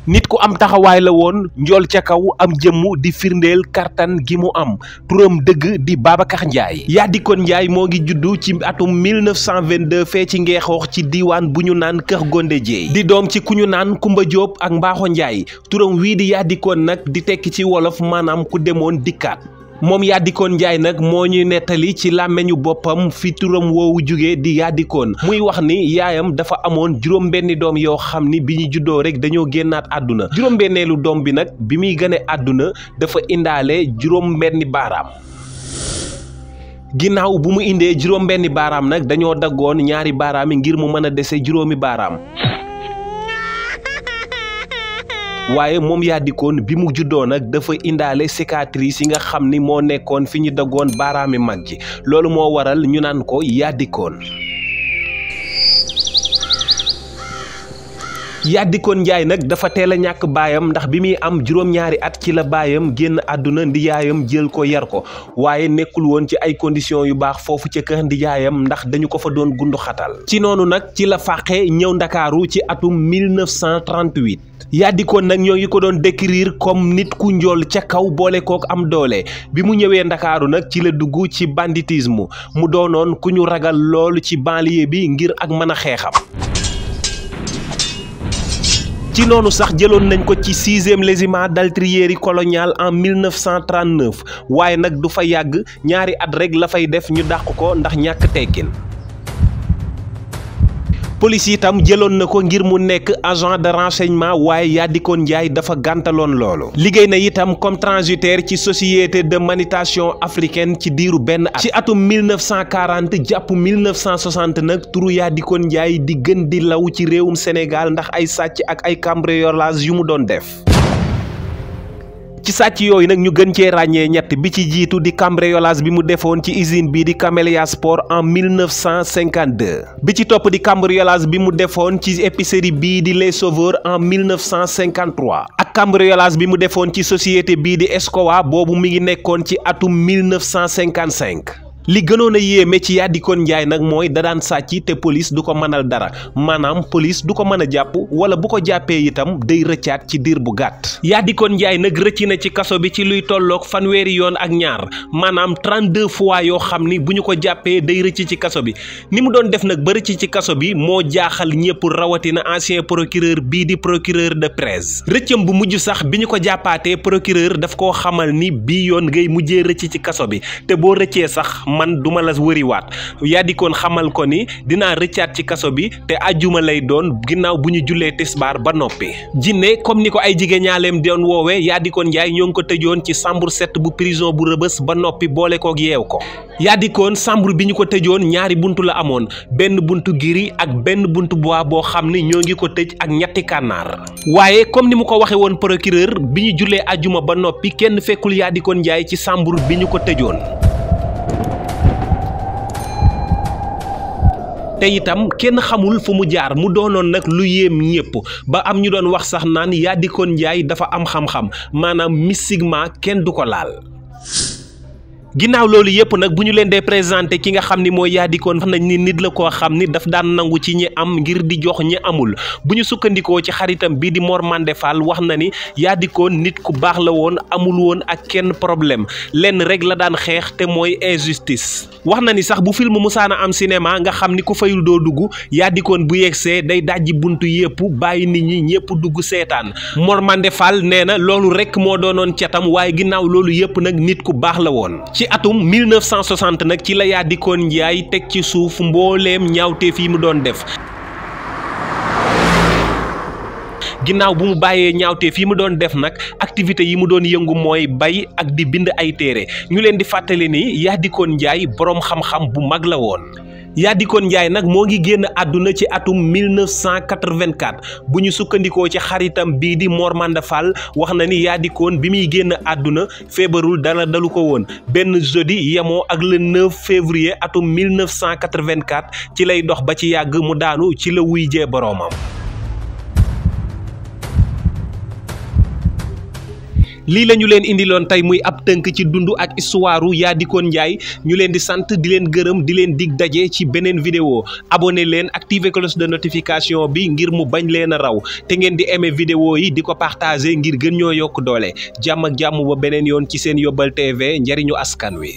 nit ku am taxawaay la woon njool ca kaw am jëmm di firndeel kartan gi mu am turam dëgg di Babacar Ndiaye. Yadikone Ndiaye moo ngi juddu ci atum 1922 fee ci Ngeexoox ci diiwaan bu ñu naan Kër Gondé Dieye di doom ci ku ñu naan Kumba Diop ak Mbaaxo Ndiaye turam wii di Yadikone nag di tekki ci wolof maanaam ku demoon dikkaat. moom Yadikone Ndiaye nag moo ñuy nettali ci làmmeñu boppam fi turam woowu jóge di Yadikone muy wax ni yaayam dafa amoon juróom-benni doom yoo xam ni bi ñu juddoo rek dañoo génnaat àdduna juróom-benneelu doom bi nag bi muy gane àdduna dafa indaale juróom-benni baaraam. ginnaaw bu mu indee juróom-benni baaraam nag dañoo daggoon ñaari baaraam yi ngir mu mën a dese juróomi baaraam. waaye moom Yadikone bi mu juddoo nag dafa indaale cicatrice yi nga xam ni moo nekkoon fi ñu daggoon baaraami mag ji loolu moo waral ñu naan ko Yadikone. Yadikone Ndiaye nag dafa teel a ñàkk baayam ndax bi muy am juróom-ñaari at ci la baayam génn àdduna ndijaayam jël ko yar ko waaye nekkul woon ci ay conditions yu baax foofu ca kër ndijaayam ndax dañu ko fa doon gundu xatal ci noonu nag ci la fàqee ñëw Ndakaaru ci atum 1938. Yadikone nag ñoo ngi ko doon décrire comme nit ku njool ca kaw boole kook am doole bi mu ñëwee Ndakaaru nag ci la dugg ci banditisme mu doonoon ku ñu ragal lool ci banlieue bi ngir ak mën a xeexam. ci noonu sax jëloon nañ ko ci 6e régiment d'artillerie coloniale en 1939 waaye nag du fa yàgg ñaari at rek la fay def ñu dàq ko ndax ñàkk tekkin. police itam jëloon na ko ngir mu nekk agent de renseignement waaye Yadikone Ndiaye dafa gàntaloon loolu. liggéey na itam comme transitaire ci société de manutention africaine ci diiru benn at. ci atum 1940 jàpp 1960 nag turu Yadikone Ndiaye di gën di law ci réewum Sénégal ndax ay sàcc ak ay cambriolage yu mu doon def. ci sàcc yooyu nag ñu gën cee ràññee ñett bi ci jiitu di cambriolage bi mu defoon ci usine bii di Camélia Sport en 1952 bi ci topp di cambriolage bi mu defoon ci épicerie bii di Les Sauveurs en 1953 ak cambriolage bi mu defoon ci société bii di Escowa boobu mi ngi nekkoon ci atum 1955. li gënoon a yéeme ci Yadikone Ndiaye nag mooy da daan sàcc te police du ko mënal dara maanaam police du ko mën a jàpp wala bu ko jàppee itam day rëccaat ci diir bu gàtt. Yadikone Ndiaye nag rëcc na ci kaso bi ci luy tolloog fanweeri yoon ak ñaar maanaam 32 fois yoo xam ni bu ñu ko jàppee day rëcc ci kaso bi ni mu doon def nag ba rëcc ci kaso bi moo jaaxal ñëpp rawatina ancien procureur bii di procureur de presse rëccam bu mujj sax bi ñu ko jàppaatee procureur daf koo xamal ni bii yoon ngay mujjee rëcc ci kaso bi te boo rëccee sax man duma la wëriwaat. Yadikone xamal ko ni dinaa rëccaat ci kaso bi te àjjuma lay doon ginnaaw bu ñu jullee tisbaar ba noppi. jinne comme ni ko ay jigéen ñaaleem doon woowee Yadikone Ndiaye ñoo ngi ko tëjoon ci chambre 7 bu prison bu Rëbës ba noppi boole koog yeew ko. Yadikone chambre bi ñu ko tëjoon ñaari buntu la amoon benn buntu giri ak benn buntu bois boo xam ni ñoo ngi ko tëj ak ñetti kànnaar waaye comme ni mu ko waxee woon procureur bi ñu jullee àjjuma ba noppi kenn fekkul Yadikone Ndiaye ci chambre bi ñu ko tëjoon. te itam kenn xamul fu mu jaar mu doonoon nag lu yéem ñëpp ba am ñu doon wax sax naan Yadikone Ndiaye dafa am xam-xam maanaam mystiquement kenn du ko laal. ginnaaw loolu yëpp nag bu ñu leen dee présenté ki nga xam ni mooy Yadikone wax nañ ni nit la koo xam ni daf daan nangu ci ñi am ngir di jox ñi amul bu ñu sukkandikoo ci xaritam bii di Mor Mandé Fall wax na ni Yadikone nit ku baax la woon amul woon ak kenn problème lenn rek la daan xeex te mooy injustice. wax na ni sax bu film musaana am cinéma nga xam ni ku fayul doo dugg Yadikone bu yegsee day dajji buntu yëpp bàyyi nit ñi ñëpp dugg seetaan Mor Mandé Fall nee na loolu rek moo doonoon catam waaye ginnaaw loolu yëpp nag nit ku baax la woon. ci atum 1960 nag ci la Yadikone Ndiaye teg ci suuf mbooleem ñaawteef yi mu doon def. ginnaaw bu mu bàyyee ñaawteef yi mu doon def nag activité yi mu doon yëngu mooy bay ak di bind ay téere ñu leen di fàttali ni Yadikone Ndiaye boroom xam-xam bu mag la woon. Yadikone Ndiaye nag moo ngi génn àdduna ci atum 1984 bu ñu sukkandikoo ci xaritam bii di Mor Mandé Fall wax na ni Yadikone bi muy génn àdduna feebarul dara dalu ko woon benn jeudi yemoo ak le 9 février atum 1984 ci lay dox ba ci yàgg mu daanu ci la wuy jee boroomam. lii la ñu leen indiloon tey muy ab tënk ci dund ak histoire Yadikone Ndiaye ñu leen di sant di leen gërëm di leen dig daje ci beneen vidéo abonné leen activer cloche de notification bi ngir mu bañ leen a raw te ngeen di aimer vidéo yi di ko partager ngir gën ñoo yokk doole jàmm ak jàmm ba beneen yoon ci seen Yóbbal TV njariñu askan wi.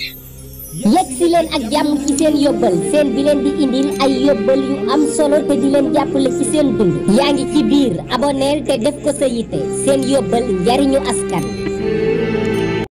yegg si leen ak jàmm ci seen yóbbal seen bi leen di indil ay yóbbal yu am solo te di leen jàppale ci seen dund yaa ngi ci biir abonneel te def ko sa yitte seen yóbbal njariñu askan